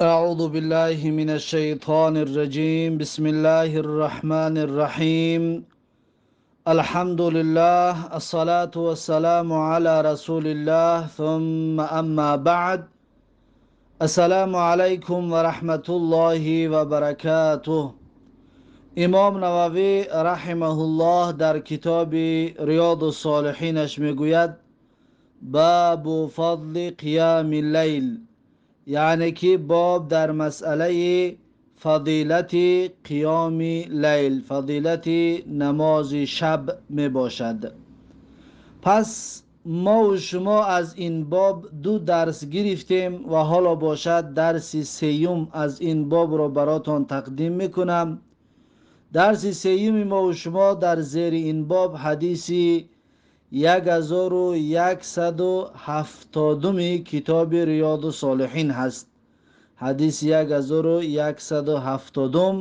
أعوذ بالله من الشيطان الرجيم. بسم الله الرحمن الرحيم. الحمد لله، الصلاة والسلام على رسول الله، ثم أما بعد. السلام عليكم ورحمة الله وبركاته. Имом Нававӣ раҳимаҳуллоҳ дар китоби Риёду Солиҳинаш мегӯяд: бабу фадли қиями лайл, яъне ки боб дар масъалаи фадилати қиёми лайл, фадилати намози шаб мебошад. Пас мову шумо аз ин боб ду дарс гирифтем ва ҳоло бошад дарси сеюм аз ин бобро баротон тақдим мекунам. Дарси сеюми мову шумо дар зери ин боб ҳадиси 1170-уми китоби Риёду Солиҳин ҳаст. Ҳадиси 1170-ум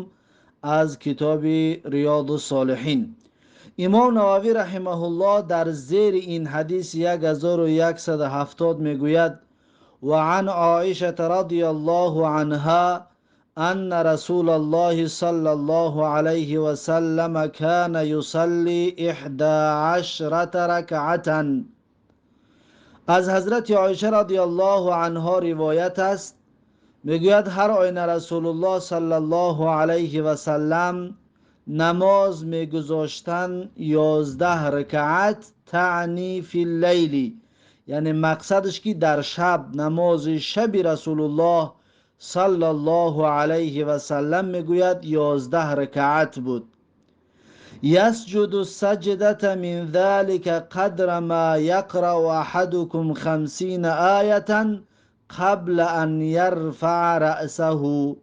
аз китоби Риёду Солиҳин. Имом Нававӣ раҳимаҳуллоҳ дар зери ин ҳадиси 1170 мегӯяд: ва ан Оишата радияллоҳу анҳа أن رسول الله صلى الله عليه وسلم كان يصلي 11 ركعة. از حضرت عایشه رضی الله عنها روایت است، میگوید هر آینه رسول الله صلی الله علیه و سلم نماز میگذاشتن 11 رکعت، تعنی فی اللیل، یعنی مقصدش که در شب، نماز شب رسول الله صلی الله علیه و سلم میگوید 11 رکعت بود. یسجد السجدة من ذلك قدر ما یقرأ احدکم 50 آیة قبل ان یرفع رأسه.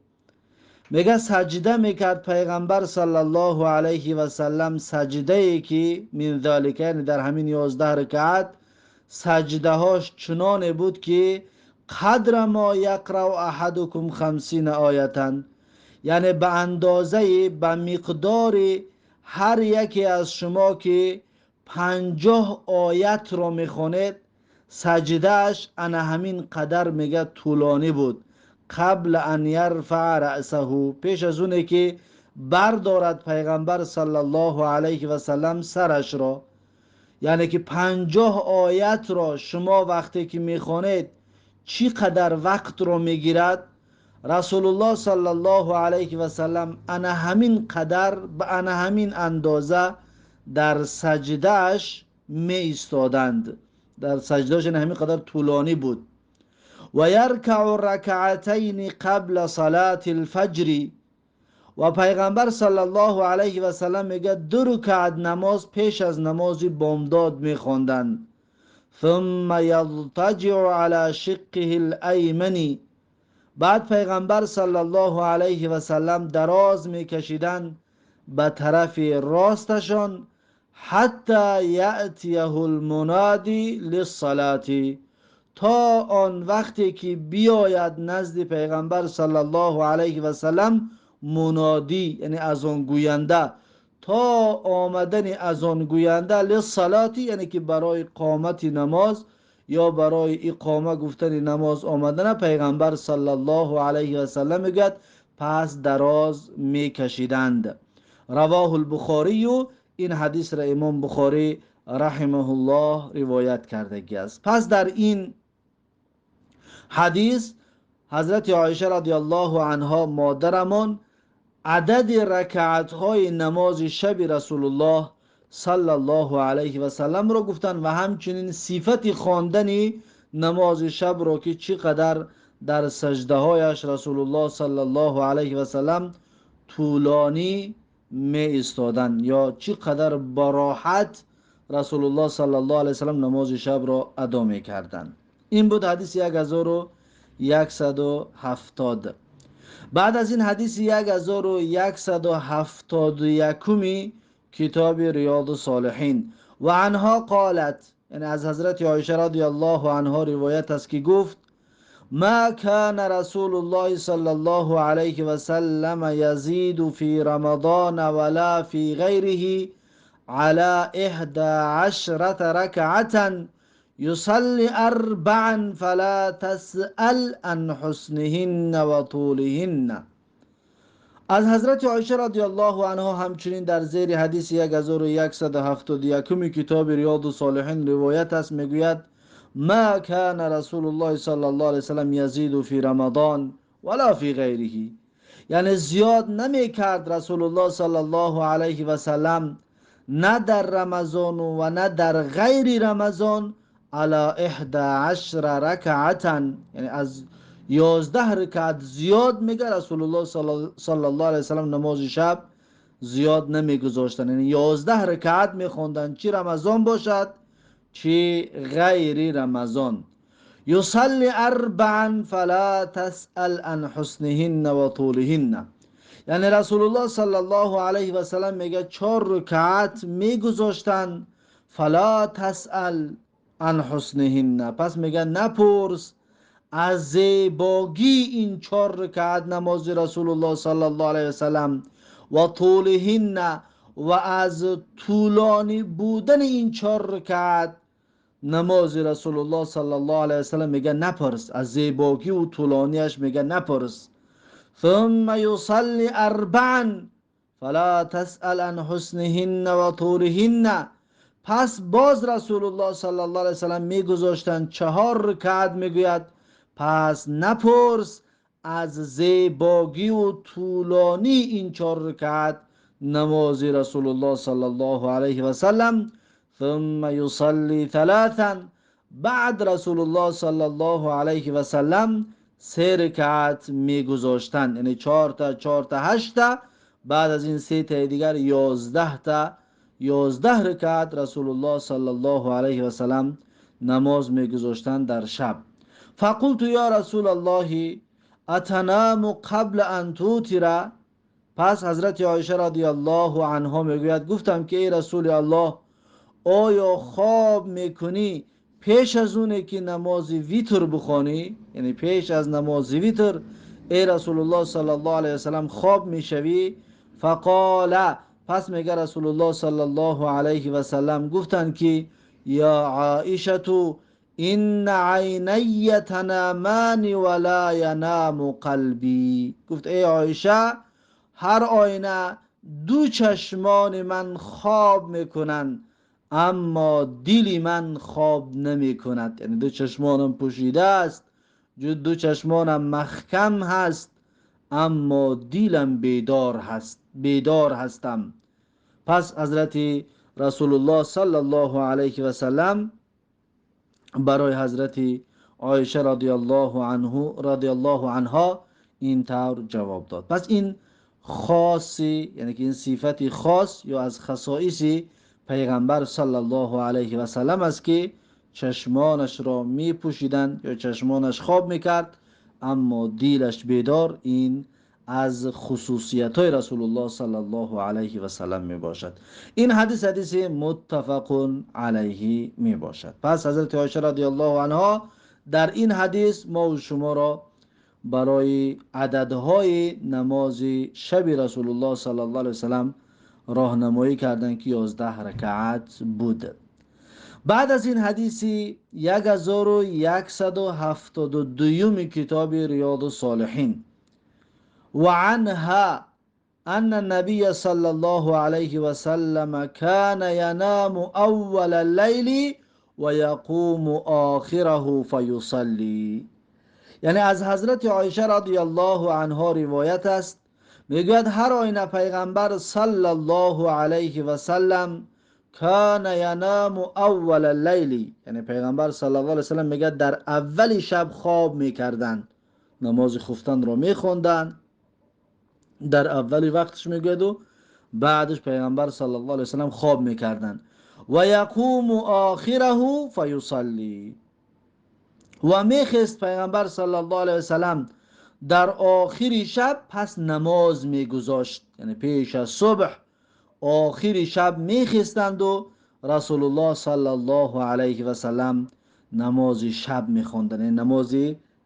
میگه سجده میکرد پیغمبر صلی الله علیه و سلم، سجده ای که من ذلك، یعنی در همین 11 رکعت سجده هاش چنان بود که قدر ما یقرأ احدکم 50 آیة، یعنی به اندازه، به مقدار هر یکی از شما که 50 آیت را میخواند، سجدهش انا همین قدر میگه طولانی بود. قبل ان یرفع رأسه، پیش از اونه که بردارد پیغمبر صلی الله علیه و سلم سرش را، یعنی که 50 آیت را شما وقتی که میخوانید چی قدر وقت رو میگیرد، رسول الله صلی الله علیه و سلم انا همین قدر، به انا همین اندازه در سجدهش می ایستادند. در سجدهش همین قدر طولانی بود. و یرکع رکعتین قبل صلاة الفجر، و پیغمبر صلی الله علیه و سلم میگه 2 رکعت نماز پیش از نماز بامداد میخواندند. ثم یضطجع علی شقه الایمن، بعد پیغمبر صلی الله علیه و سلم دراز میکشیدند به طرف راستشان، حتی یأتیه المنادی للصلاة، تا آن وقتی که بیاید نزد پیغمبر صلی الله علیه و سلم منادی، یعنی اذان گوینده، تا آمدن اذان گوینده للصلاة، یعنی که برای قامت نماز یا برای اقامه گفتن نماز آمدن پیغمبر صلی الله علیه و سلم میگوید پس دراز میکشیدند. رواه البخاری، این حدیث را امام بخاری رحمه الله روایت کردگی است. پس در این حدیث حضرت عایشه رضی الله عنها مادرمان عدد رکعت های نماز شب رسول الله صلی الله علیه و سلم را گفتن و همچنین صفت خواندن نماز شب را که چقدر در سجده هایش رسول الله صلی الله علیه و سلم طولانی می ایستادند یا چقدر براحت رسول الله صلی الله علیه و سلم نماز شب را ادا می کردند. این بود حدیث 1170. بعد از این حدیث 1171 کتاب ریاض الصالحین. و عنها قالت، یعنی از حضرت عایشه رضی الله عنها روایت است که گفت: ما كان رسول الله صلی الله علیه و سلم یزید فی رمضان ولا فی غیره على 11 رکعة يصلي أربعا فلا تسأل عن حسنهن وطولهن. از حضرت عایشه رضی الله عنها همچنین در زیر حدیث 1171 کتاب ریاض الصالحین روایت است، میگوید ما كان رسول الله صلی الله علیه وسلم یزید فی رمضان ولا فی غیره، یعنی زیاد نمیکرد رسول الله صلی الله علیه و سلم نه در رمضان و نه در غیر رمضان علی 11 رکعتا، یعنی از 11 رکعت زیاد میگه رسول الله صلی الله علیه وسلم نماز شب زیاد نمیگذاشتن، یعنی 11 رکعت میخوندن، چی رمضان باشد چی غیر رمضان. یصلی اربعا فلا تسأل عن حسنهن و طولهن، یعنی رسول الله صلی الله علیه و سلم میگه 4 رکعت میگذاشتن، فلا تسأل عن حسنهن، پس میگه نپرس از زیباگی این 4 رکعت نماز رسول الله صلی الله علیه و سلم و طولهن، و از طولانی بودن این 4 رکعت نماز رسول الله صلی الله علیه و سلم میگه نپرس، از زیباگی و طولانیش میگه نپرس. ثم یصلی اربعا فلا تسأل عن حسنهن و طولهن، پس باز رسول الله صلی الله علیه و سلم میگذاشتن 4 رکعت، میگوید پس نپرس از زیباگی و طولانی این 4 رکعت نماز رسول الله صلی الله علیه و سلم. ثم یصلی ثلاثا، بعد رسول الله صلی الله علیه و سلم 3 رکعت میگذاشتن، یعنی 4 تا 4 تا 8 تا، بعد از این 3 تا دیگر 11 تا، 11 رکعت رسول الله صلی الله علیه و سلم نماز میگذاشتن در شب. فقلت یا رسول الله اتنام قبل ان توتر، پس حضرت عایشه رضی الله عنها میگوید گفتم که ای رسول الله آیا خواب میکنی پیش از اونه که نماز ویتر بخوانی؟ یعنی پیش از نماز ویتر ای رسول الله صلی الله علیه وسلم خواب میشوی؟ فقال، پس میگه رسول الله صلی الله علیه وسلم گفتن که یا عایشه ان عینی تنامان ولا ینام قلبی، گفت ای عایشه هر آینه دو چشمان من خواب میکنن اما دل من خواب نمیکند، یعنی دو چشمانم پوشیده است، دو چشمانم محکم هست اما دلم بیدار هست، بیدار هستم. پس حضرت رسول الله صلی الله علیه و سلم برای حضرت عایشه رضی الله عنها این طور جواب داد. پس این خاصی، یعنی که این صفت خاص یا از خصائص پیغمبر صلی الله علیه و سلم است که چشمانش را می پوشیدند یا چشمانش خواب میکرد اما دلش بیدار. این از خصوصیت های رسول الله صلی الله علیه و سلم می باشد. این حدیث حدیث متفق علیه می باشد. پس حضرت عایشه رضی الله عنها در این حدیث ما و شما را برای عددهای نماز شب رسول الله صلی الله علیه و سلم راهنمایی کردند که 11 رکعت بود. بعد از این حدیث 1172 کتاب ریاض الصالحین، وعنها أن النبي صلى الله عليه وسلم كان ينام أول الليل ويقوم آخره فيصلي. یعنی از حضرت عایشه رضی الله عنها روایت است، میگوید هر آینه پیغمبر صلی الله علیه و سلم کان ینام اول اللیل، یعنی پیغمبر صلی الله علیه و سلم میگه در اول شب خواب میکردند، نماز خفتن را میخوندند در اول وقتش میگوید و بعدش پیغمبر صلی الله علیه و سلم خواب میکردند. و یقوم آخره فیصلی، و میخست پیغمبر صلی الله علیه و سلم در آخر شب پس نماز میگذاشت، یعنی پیش از صبح آخر شب میخستند و رسول الله صلی الله علیه و سلم نماز شب میخواندند، یعنی نماز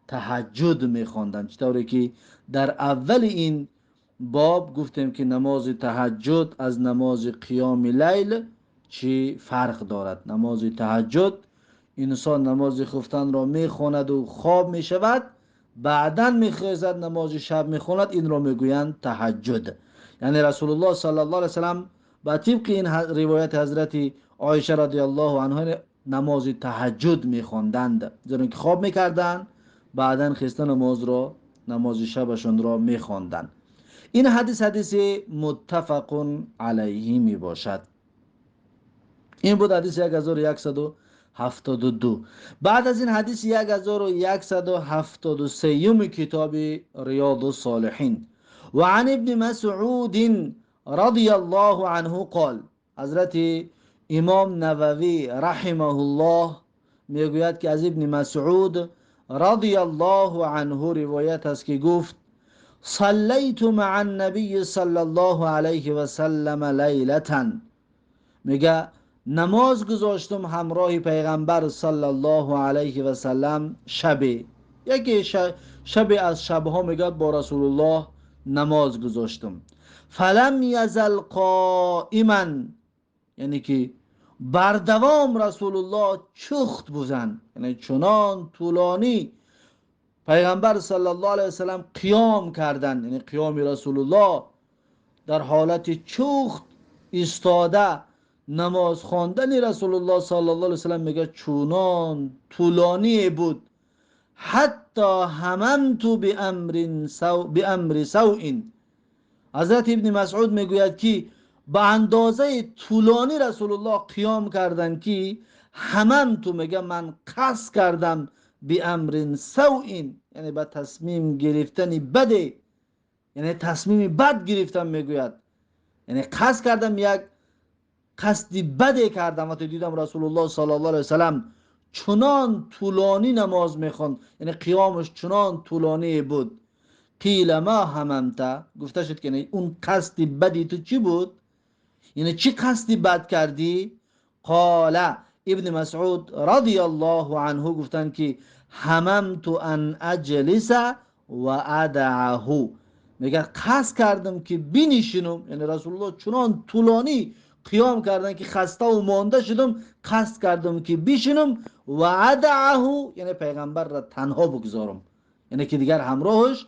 تهجد میخواندند. چطوری که در اول این باب گفتیم که نماز تهجد از نماز قیام لیل چی فرق دارد. نماز تهجد инсон намози хуфтанро мехонаду хоб мешавад, баъдан мехезад, намози шаб мехонад, инро мегӯянд таҳаҷҷуд. Яъне Расулуллоҳ саллаллоҳу алайҳи васаллам ба тибқи ин ривояти ҳазрати Оиша радиаллоҳу анҳо намози таҳаҷҷуд мехонданд, зеро ки хоб мекарданд, баъдан хеста намозро, намози шабашонро мехонданд. Ин ҳадис ҳадиси муттафақун алайҳи мебошад. Ин буд ҳадиси 1172. Баъд аз ин ҳадиси 1173 китоби Риёду Солиҳин. Ва ан ибни Масъудин радияллоҳу анҳу қол, ҳазрати имом Нававӣ раҳимаҳуллоҳ мегӯяд, ки аз ибни Масъуд радияллоҳу анҳу ривоят аст, ки гуфт: صليت مع النبي صلى الله عليه وسلم ليلة. میگه نماز گذاشتم همراه پیغمبر صلی الله علیه و سلم شبی، یکی شب از شبها، میگه با رسول الله نماز گذاشتم. فلم یزل قائما، یعنی که بردوام رسول الله چخت بودن، یعنی چنان طولانی پیغمبر صلی الله علیه وسلم قیام کردند، یعنی قیام رسول الله در حالت چخت ایستاده نماز خواندن رسول الله صلی الله علیه وسلم میگه چونان طولانی بود. حتی هممت بامر سوء. حضرت ابن مسعود میگوید که به اندازه طولانی رسول الله قیام کردند که هممت، میگه من قصد کردم، بامر سوء، یعنی به تصمیم گرفتن بده، یعنی تصمیم بد گرفتم. میگوید یعنی قصد کردم، یک قصدی بده کردم. وقتی دیدم رسول الله صلی الله علیه وسلم چنان طولانی نماز میخوند، یعنی قیامش چنان طولانی بود. قیل ما هممت، گفته شد که اون قصد بدی تو چی بود؟ یعنی چی قصدی بد کردی؟ قال، ابن مسعود رضی الله عنه گفتن که هممت ان اجلس و ادعه، میگه قصد کردم که بنشینم، یعنی رسول الله چنان طولانی قیام کردن که خسته و مانده شدم، قصد کردم که بشینم و ادعه، یعنی پیغمبر را تنها بگذارم، یعنی که دیگر همراهش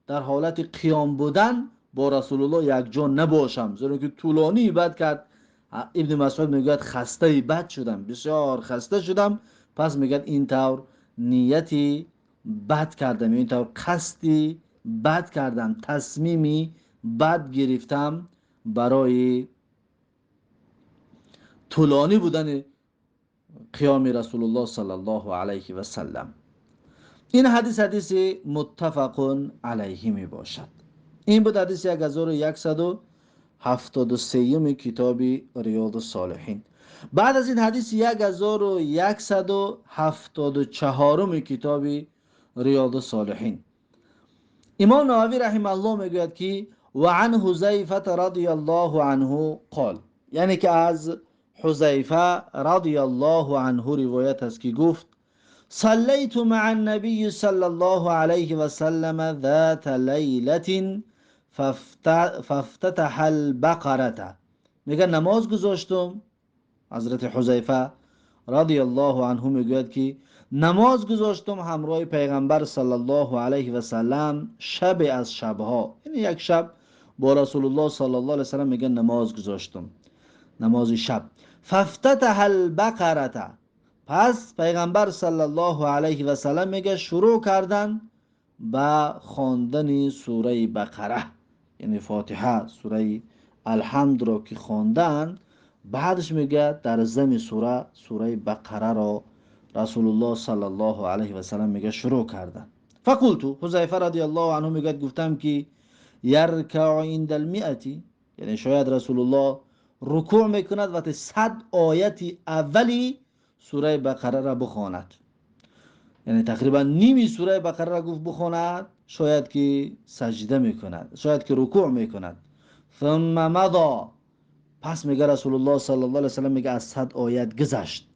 در حالت قیام بودن با رسول الله یک جا نباشم، زیرا که طولانی بد کرد. ابن مسعود میگوید خسته بد شدم، بسیار خسته شدم، پس میگه این طور نیتی بد کردم، این طور قصدی بد کردم، تصمیمی بد گرفتم برای طولانی بودن قیام رسول الله صلی الله علیه و سلم. این حدیث حدیث متفق علیه می باشد. این بود حدیث 1173 کتاب ریاض الصالحین. بعد از این حدیث 1174 کتاب ریاض الصالحین، امام نووی رحمه الله میگوید که و عن حذیفه رضی الله عنه قال، یعنی که از حذیفه رضی الله عنه روایت است که گفت: صلیت مع النبی صلی الله علیه و سلم ذات لیلة فافتتح البقرة. میگه نماز گذاشتم، حضرت حذیفه رضی الله عنه میگوید که نماز گذاشتم همراه پیغمبر صلی الله علیه و سلم شب از شبها، یعنی یک شب با رسول الله صلی الله علیه و سلم میگه نماز گذاشتم، نماز شب. فافتتح البقرة، پس پیغمبر صلی الله علیه و سلم میگه شروع کردن به خواندن سوره بقره، یعنی فاتحه، سوره الحمد را که خواندن، بعدش میگه در ضمن سوره، سوره بقره را رسول الله صلی الله علیه و سلم میگه شروع کردن. فقلت، حذیفه رضی الله عنه میگه گفتم که یرکع عند المئة، یعنی شاید رسول الله رکوع میکند وقتی 100 آیت اولی سوره بقره را بخواند، یعنی تقریبا نیمی سوره بقره را گفت بخواند، شاید که سجده میکند، شاید که رکوع میکند. ثم مضى، پس میگه رسول الله صلی الله علیه وسلم میگه از 100 آیت گذشت.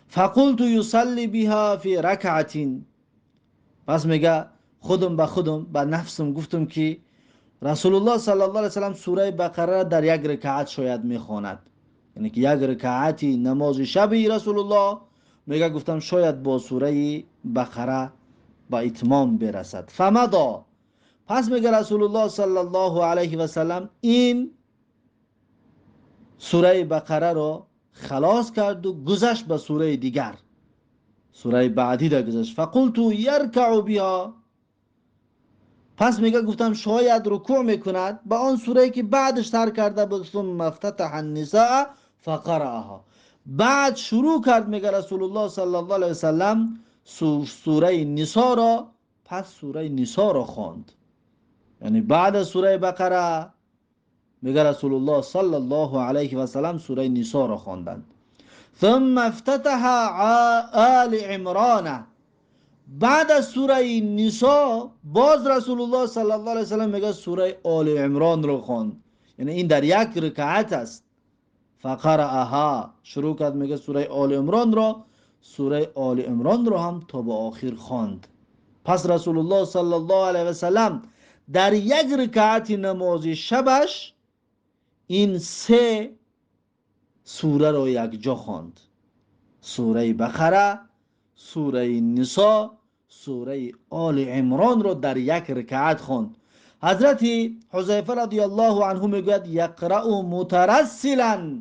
فقلت یصلی بها فی رکعة، پس میگه خودم به خودم به نفسم گفتم که رسول الله صلی الله علیه وسلم سوره بقره را در یک رکعت شاید میخواند، یعنی که یک رکعتی نماز شبی رسول الله میگه گفتم شاید با سوره بقره با اتمام برسد. فمضا، پس میگه رسول الله صلی الله علیه و سلم این سوره بقره را خلاص کرد و گذشت به سوره دیگر، سوره بعدی را گذشت. فقلت یرکع بها، پس میگه گفتم شاید رکوع میکند با آن سوره که بعدش تر کرده بود. ثم افتتح النساء فقرأها، بعد شروع کرد میگه رسول الله صلی الله علیه وسلم سوره نساء را، پس سوره نساء را خواند. یعنی بعد از سوره بقره میگه رسول الله صلی الله علیه و سلم سوره نساء را خواندند. ثم افتتح آل عمران، بعد از سوره نساء باز رسول الله صلی الله علیه و سلم میگه سوره آل عمران را خواند. یعنی این در یک رکعت است. فقرأها، شروع کرد میگه سوره آل عمران را، سوره آل عمران را هم تا به آخر خواند. پس رسول الله صلی الله علیه و سلم در یک رکعت نماز شبش این سه سوره را یک جا خواند: سوره بقره، سوره نساء، سوره آل عمران را در یک رکعت خواند. حضرت حذیفه رضی الله عنه میگوید یقرأ مترسلا،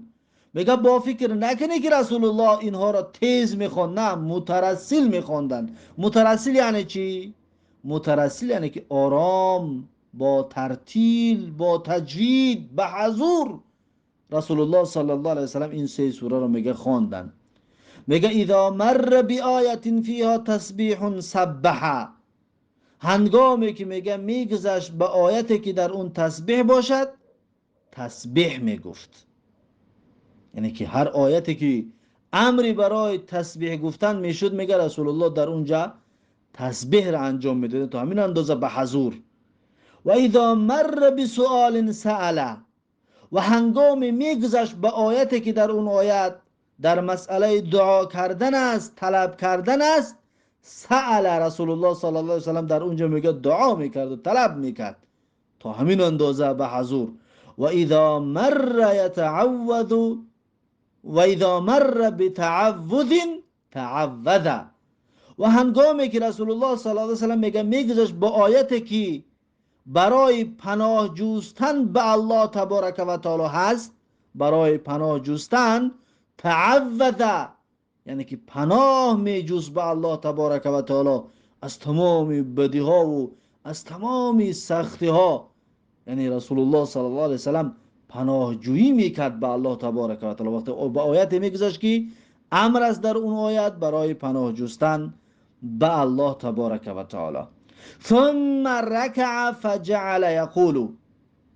میگه با فکر نکنی که رسول الله اینها را تیز میخواند، نه، مترسل میخواندند. مترسل یعنی چی؟ مترسل یعنی که آرام، با ترتیل، با تجوید، به حضور رسول الله صلی الله علیه وسلم این سه سوره را میگه خواندن. میگه اذا مر بآیة فیها تسبیح سبح، هنگامی که میگه میگذشت به آیتی که در اون تسبیح باشد تسبیح میگفت. یعنی که هر آیتی که امری برای تسبیح گفتن میشد میگه رسول الله در اونجا تسبیح را انجام میداد تا همین اندازه به حضور. و اذا مر بسؤال سأل، و هنگامی میگذشت به آیتی که در اون آیت در مسئله دعا کردن است، طلب کردن است، سأل رسول الله صلی الله علیه وسلم در اونجا میگه دعا میکرد و طلب میکرد تا همین اندازه به حضور. و اذا مر یتعوذ و اذا مر بتعوذ تعوذ، و هنگامی که رسول الله صلی الله علیه وسلم میگه میگذشت با آیتی که برای پناه جستن به الله تبارک و تعالی هست، برای پناه جستن، تعوذ یعنی که پناه میجوز به الله تبارک و تعالی از تمام بدی ها و از تمام سختی ها. یعنی رسول الله صلی الله علیه وسلم پناه جویی میکرد به الله تبارک و تعالی. وقتی به آیت میگذشت که امر است در اون آیت برای پناه جستن به الله تبارک و تعالی. ثم رکع فجعل یقول،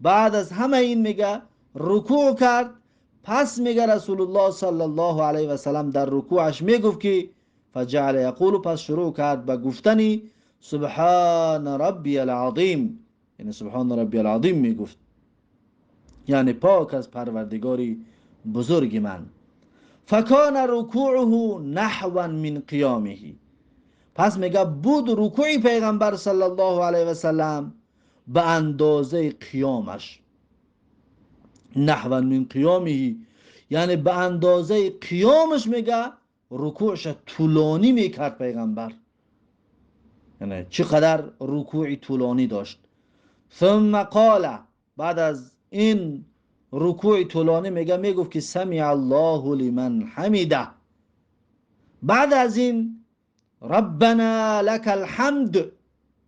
بعد از همه این میگه رکوع کرد. پس میگه رسول الله صلی الله علیه و سلم در رکوعش میگفت که فجعل یقول، پس شروع کرد به گفتنی سبحان ربی العظیم، یعنی سبحان ربی العظیم میگفت، یعنی پاک از پروردگاری بزرگ من. فکان رکوعه نحوا من قیامه، پس میگه بود رکوع پیغمبر صلی الله علیه و سلم به اندازه قیامش، نحوا من قیامه یعنی به اندازه قیامش میگه رکوعش طولانی میکرد پیغمبر، یعنی چقدر رکوع طولانی داشت. ثم قال، بعد از این رکوع طولانی میگه میگفت که سمع الله لمن حمیده. بعد از این ربنا لك الحمد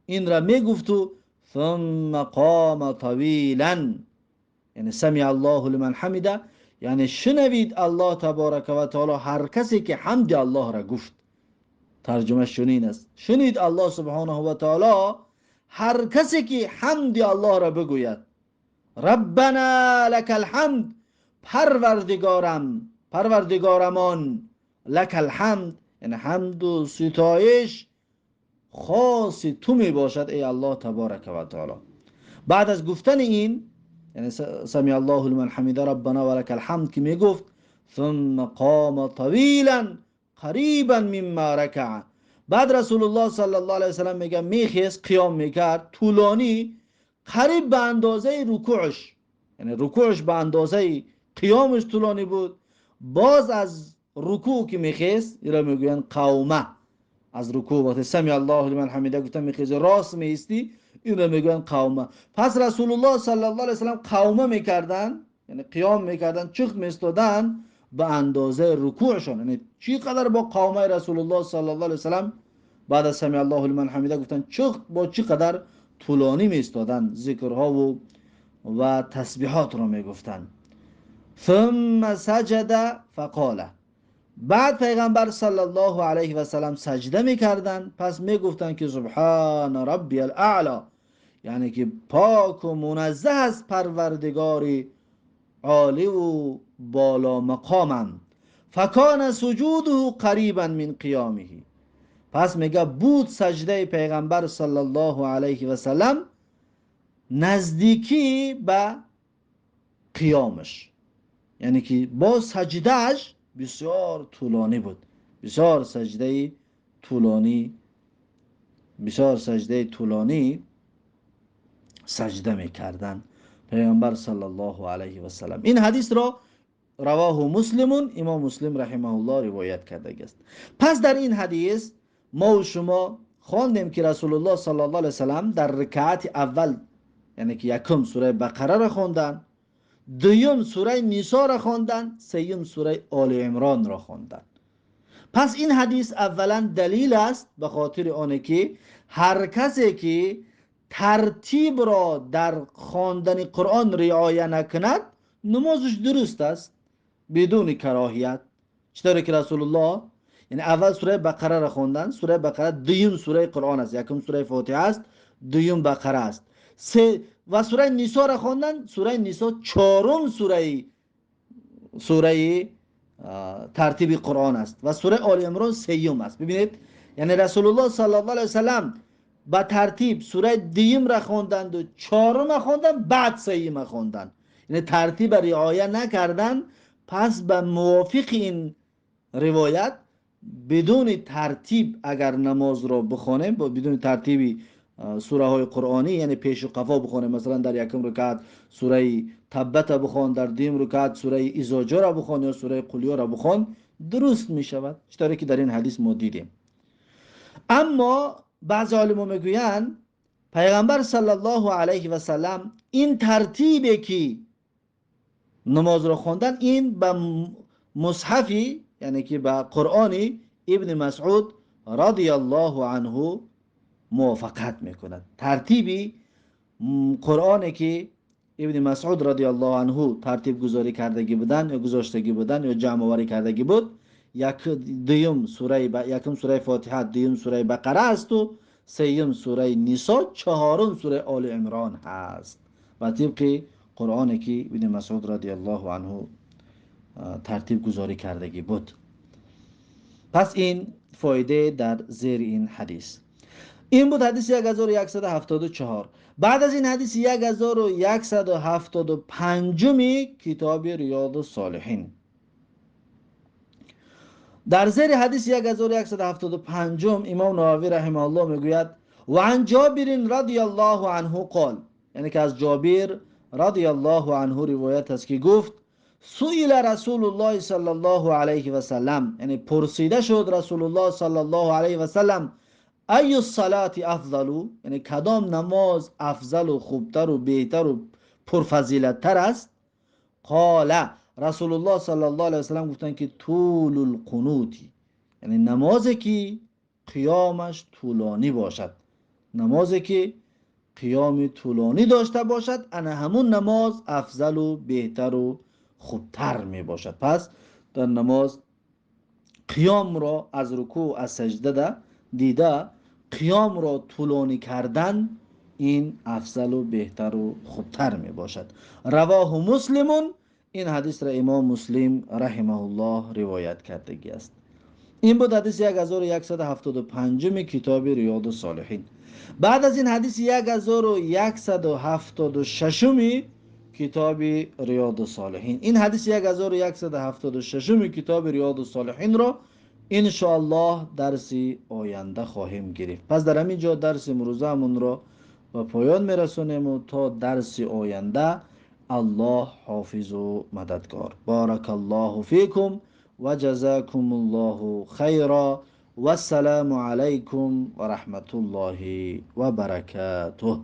این را میگفت و ثم قام طویلا، یعنی سمع الله لمن حمیده یعنی شنوید الله تبارک و تعالی هر کسی که حمد الله را گفت. ترجمه چنین است: شنید الله سبحانه و تعالی هر کسی که حمد الله را بگوید. ربنا لك الحمد، پروردگارم، پروردگارمان، لك الحمد یعنی حمد و ستایش خاص تو می باشد ای الله تبارک و تعالی. بعد از گفتن این یعنی سمع الله لمن حمیده ربنا ولک الحمد که می گفت، ثم قام طویلا قریبا مما رکع، بعد رسول الله صلی الله علیه وسلم میگه میخیست قیام میکرد طولانی قریب به اندازه رکوعش، یعنی رکوعش به اندازه قیامش طولانی بود. باز از رکوع که میخیست، ایرا میگویند قومه. از رکوع وقتی سمع الله لمن حمیده گفتن میخیزی راست میستی، این را میگویند قومه. پس رسول الله صلی الله علیه وسلم قومه میکردن، یعنی قیام میکردن، چخت میستادن به اندازه رکوعشان. یعنی چی قدر با قومه رسول الله صلی الله علیه وسلم بعد از سمع الله لمن حمیده گفتن چخت با چی قدر طولانی میستادن، ذکرها و تسبیحات را میگفتن. ثم سجد فقال، بعد پیغمبر صلی الله علیه و سلم سجده میکردن، پس میگفتن که سبحان ربی الاعلی، یعنی که پاک و منزه از پروردگاری عالی و بالا مقامم. فکان سجوده قریبا من قیامه، پس میگه بود سجده پیغمبر صلی الله علیه و سلم نزدیکی به قیامش، یعنی که با سجدهش بسیار طولانی بود، بسیار سجده طولانی، بسیار سجده طولانی سجده میکردن پیامبر صلی الله علیه و سلم. این حدیث را رواه مسلم، امام مسلم رحمه الله روایت کرده است. پس در این حدیث ما و شما خواندیم که رسول الله صلی الله علیه و سلم در رکعت اول، یعنی که یکم سوره بقره را خواندن، دوم سوره نساء را خواندن، سوم سوره آل عمران را خواندن. پس این حدیث اولا دلیل است به خاطر آنکه که هر کسی که ترتیب را در خواندن قرآن رعایت نکند نمازش درست است بدون کراهیت. چطوری که رسول الله یعنی اول سوره بقره را خواندن، سوره بقره دوم سوره قرآن است، یکم سوره فاتحه است، دوم بقره است، سه و سوره نساء را خواندن، سوره نساء چهارم سوره ترتیب قرآن است و سوره آل عمران سوم است. ببینید یعنی رسول الله صلی الله علیه و سلم به ترتیب سوره دوم را خواندند و چهارم را خواندند، بعد سوم را خواندند، یعنی ترتیب رعایت نکردند. پس به موافق این روایت بدون ترتیب اگر نماز را بخوانیم، بدون ترتیبی سوره های قرآنی، یعنی پیش و قفا بخوانیم، مثلا در یکم رکعت سوره تبت بخوان، در دوم رکعت سوره اذا جاء را بخوان یا سوره قلیو را بخوان، درست می شود، چطوری که در این حدیث ما دیدیم. اما بعض عالما میگویند پیغمبر صلی الله علیه و سلم این ترتیبی که نماز را خواندن، این به مصحفی، یعنی که به قرآنی ابن مسعود رضی الله عنه موافقت میکند. ترتیبی قرآنی که ابن مسعود رضی الله عنه ترتیب گذاری کردگی بودن یا گذاشتگی بودن یا جمع آوری کردگی بود، یک دوم سوره یکم سوره فاتحه، دوم سوره بقره است و سوم سوره نساء، چهارم سوره آل عمران هست و طبق قرآنی که ابن مسعود رضی الله عنه ترتیب گذاری کردگی بود. پس این فایده در زیر این حدیث. این بود حدیث 1174. بعد از این حدیث 1175 کتاب ریاض الصالحین. در زیر حدیث 1175 امام نووی رحمه الله میگوید و عن جابر رضی الله عنه قال، یعنی که از جابر رضی الله عنه روایت است که گفت سئل رسول الله صلی الله علیه و سلم، یعنی پرسیده شد رسول الله صلی الله علیه و سلم ای الصلاة افضل، یعنی کدام نماز افضل و خوبتر و بهتر و پرفضیلت‌تر است؟ قال، رسول الله صلی الله علیه و سلم گفتند که طول القنوت، یعنی نمازی که قیامش طولانی باشد، نمازی که قیام طولانی داشته باشد، انا همون نماز افضل و بهتر و خوبتر می باشد. پس در نماز قیام را از رکوع از سجده دیده قیام را طولانی کردن این افضل و بهتر و خوبتر می باشد. رواه مسلمون، این حدیث را امام مسلم رحمه الله روایت کردگی است. این بود حدیث 1175 کتاب ریاض الصالحین. بعد از این حدیث 1176 کتاب ریاض الصالحین. این حدیث 1176 کتاب ریاض الصالحین را ان شاء الله درس آینده خواهیم گرفت. پس در همین جا درس امروزمون را به پایان میرسونیم و تا درس آینده الله حافظ و مددگار. بارک الله فیکم Ва ҷазакумуллоҳу хайра. Вассалому алайкум ва раҳматуллоҳи ва баракатуҳ.